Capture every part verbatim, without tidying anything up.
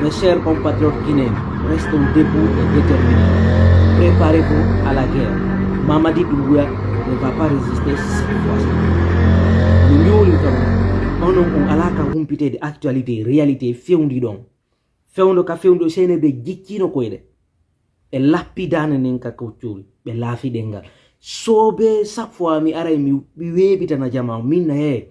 Mes chers compatriotes guinéens, restons debout et déterminés. Préparez-vous à la guerre. Mamadi Doumbouya ne va pas résister cette fois-ci. No ñooli kam, onon on alaa ka humpiteede actualité, réalité, fewndi ɗon. Fewndo ka fewndo senede jiccino koyɗe. E lappidaane nen ka koccuuri, ɓe laafi ɗenngal. Soobe chaque fois mi aray mi, mi weeɓitana jamaa, min na hee,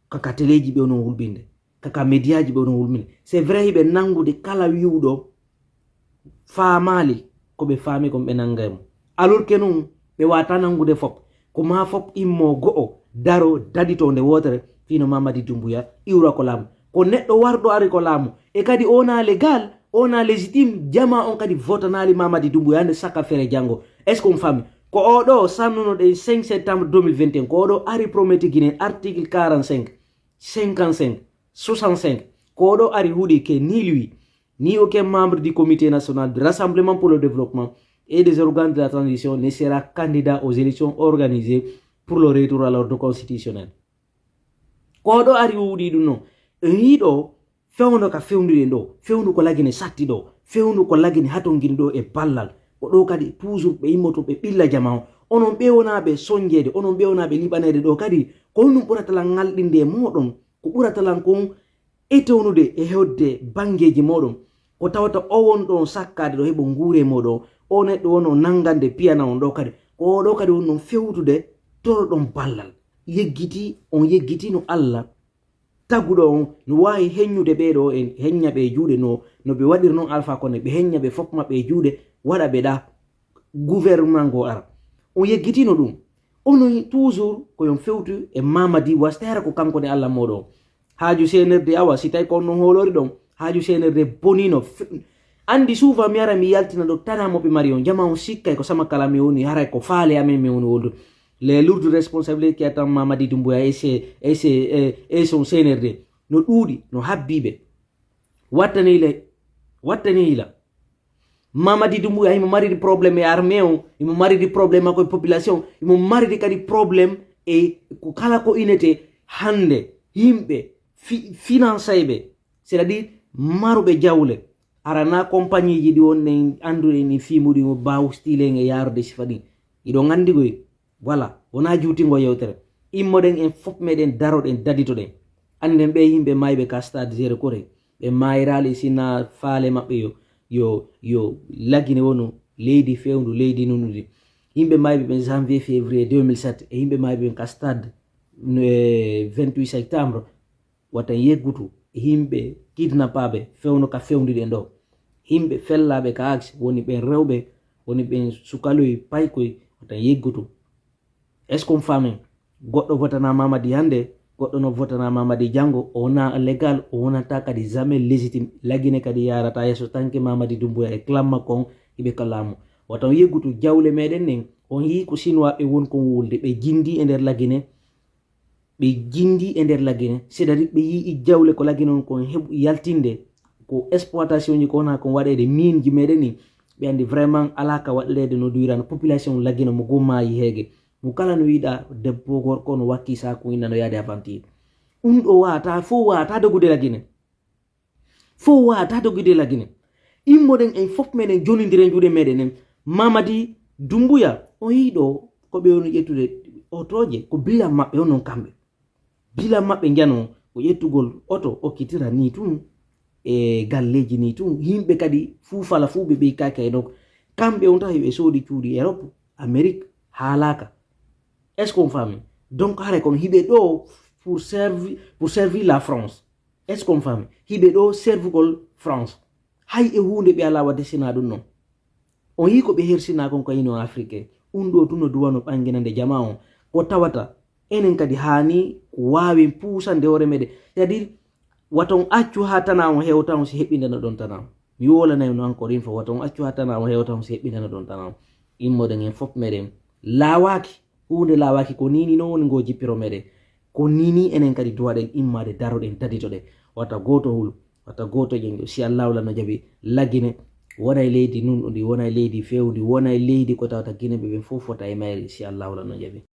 ka ka teleeji ɓe onon hulɓinde, ka ka mediaji ɓe onon hulɓinde. C'est vrai, hiɓe nanngude kala wi'uɗo faamaali ko ɓe faami kon ɓe nannga e mum. Alors que non, ɓe waata nanngude fop. Ko maa fop immo go'o, daro, dadito nde wootere, fino Mamadi Doumbouya iwra ko laamu. Ko neɗɗo warɗo ari ko laamu. E kadi o na légal, o na légitime, jamaa on kadi votanaali Mamadi Doumbouya nde saka fere janngo. Est-ce qu'on faami? Ko o ɗo sannuno ɗen cinq septembre deux mille vingt et un, ko o ɗo ari promettre Guinée article quarante-cinq, cinquante-cinq, soixante-cinq. Ko o ɗo ari huɗi que ni lui, ni aucun membre du Comité national de rassemblement pour le développement et des organes de la transition ne sera candidat aux élections organisées pour le retour à l'ordre constitutionnel. Ko o ɗo ari o wuɗi ɗum noon. En yii ɗo fewndo ka fewndi ɗen ɗo, fewndo ko lagine satti ɗo, fewndo ko lagine hatongini ɗo e ballal. Ko ɗo kadi toujours ɓe immoto ɓe ɓilla jama o. Onon ɓe wonaa ɓe sonjeede, onon ɓe wonaa ɓe liɓaneede ɗo kadi, ko honɗum ɓurata lan ŋalɗinde e mooɗon? Ko ɓurata lan kon etewnude e hedde banngeeji mooɗon, ko tawata o won ɗon sakkaade ɗo heɓo nguure mooɗon, o neɗɗo won o nanngande piyana on ɗo kadi, ko o ɗo kadi won ɗon fewtude toroɗon ballal. Yeggiti, on yeggitino Allah taguɗo on, no waawi heññude ɓee ɗo, en heñña ɓe e juuɗe no, no ɓe waɗiri noon Alpha Condé, ɓe heñña ɓe fof maɓɓe e juuɗe, waɗa ɓe ɗa gouvernement ngo ara. On yeggitino ɗum. Onon toujours ko yon fewtu e Mamadi, wasteera ko kanko ne Allah mooɗon. Haaju C N R D, awa, si tawi ko on non hoolori ɗon, haaju C N R D bonino. Fe-, anndi souvent mi ara mi yaltina ɗo tana mo ɓe mari on. Jama on sikkay ko sama kala mi woni, haray ko faale amen mi woni woldude. Les lourdes responsabilités qui attendent Mamadi Doumbouya et ses, et ses, et, et son C N R D. No ɗuuɗi, no habbiiɓe. Wattani la, wattani la. Mamadi Doumbouya, himo mariri problème e armée on, himo mariri problème makko e population, himo mariri kadi problème e ko kala ko inete hannde yimɓe fi-, financayɓe, c'est-à-dire maruɓe jawle. Arana compagnie ji ɗi wonɗen annduɗen ɗi fimuɗi mo baw stilen e yarude sifa ɗin. Iɗon anndi koy, voilà, wonaa juutingo yewtere. Immoɗen en fof meɗen daroɗen daditoɗen. Annden ɓe yimɓe mayɓe ka stade Zéro Corée, ɓe maayiraali sina faale maɓɓe yo, yo, yo Lagine wonu leydi fewndu, leydi nunundi. Yimɓe mayɓe ɓen janvier, février deux mille sept, e yimɓe mayɓe ɓen ka stade, eh, vingt-huit septembre, wata yeggutu e yimɓe kidnappaaɓe fewndo ka fewndi ɗen ɗo. Yimɓe fellaaɓe ka axe woni ɓen rewɓe, woni ɓen sukaloy paykoy, wata yeggutu. Est-ce qu'on faami? Goɗɗo votana Mamadi hannde, goɗɗo no votana Mamadi janngo, o wona légal, o wonata kadi jamais légitime. Lagine kadi yarata yeeso tanke Mamadi Doumbouya e clan makko on, hiɓe ka laamu. Wata on yeggutu jawle meɗen ɗen, on yii ko Chinois ɓe won kon wulde, ɓe jindi e nder Lagine, ɓe jindi e nder Lagine, c'est-à-dire ɓe yii jawle ko Lagine on kon heɓu yaltinde, ko exploitation ji ko wona kon waɗeede mine ji meɗen ɗin, ɓe anndi vraiment alaa ka waɗeede no duwirano population Lagine mo goo maayi heege. Mo kala no yiɗa debbo gorko no wakki saku inna no yaade aventure. Ɗum ɗo waata, fof waata dogude Lagine. Fof waata dogude Lagine. Immoɗen en fof meɗen jonindira e juuɗe meɗen en. Mamadi Doumbouya, o yii ɗo ko ɓe woni ƴettude otooje, ko bilan maɓɓe onon kamɓe. Bilan maɓɓe njano ko ƴettugol oto okkitira ni tun, e galleeji ni tun. Yimɓe kadi fuu fala fuu ɓe ɓeykaaki e nokku. Kamɓe on tawi ɓe soodi cuuɗi Europe, Amérique, haalaaka. Est-ce qu'on faami? Donc hare kon hiɓe ɗo pour servi-, pour servir la France. Est-ce qu'on faami? Hiɓe ɗo servugol France. Hay e huunde ɓe alaa waɗde sina ɗum non. On yii ko ɓe hersina kon ko Union Africaine. Ɗum ɗo tun no duwano ɓanginande jama on. Ko tawata enen kadi haani ko waawen puusande hoore meɗen. C'est-à-dire, wata on accu haa tana on hewta on si heɓɓindana ɗon tana on. Mi wolanay no encore une fois, wata on accu haa tana on hewta on si heɓɓindana ɗon tana on. Immoɗen en fof meɗen laawaaki. Huunde laawaaki, ko nii nii non woni ngo jippiro meɗen. Ko nii nii enen kadi duwaɗen immaade daroɗen daditoɗen. Wata gooto hulu, wata gooto ƴeñƴo. Si Allaahu la no jaɓi, Lagine wona e leydi nunɗundi, wona e leydi fewndi, wona e leydi ko tawata Gineeɓe ɓen fof fota e mayri si Allaahu la no jaɓi.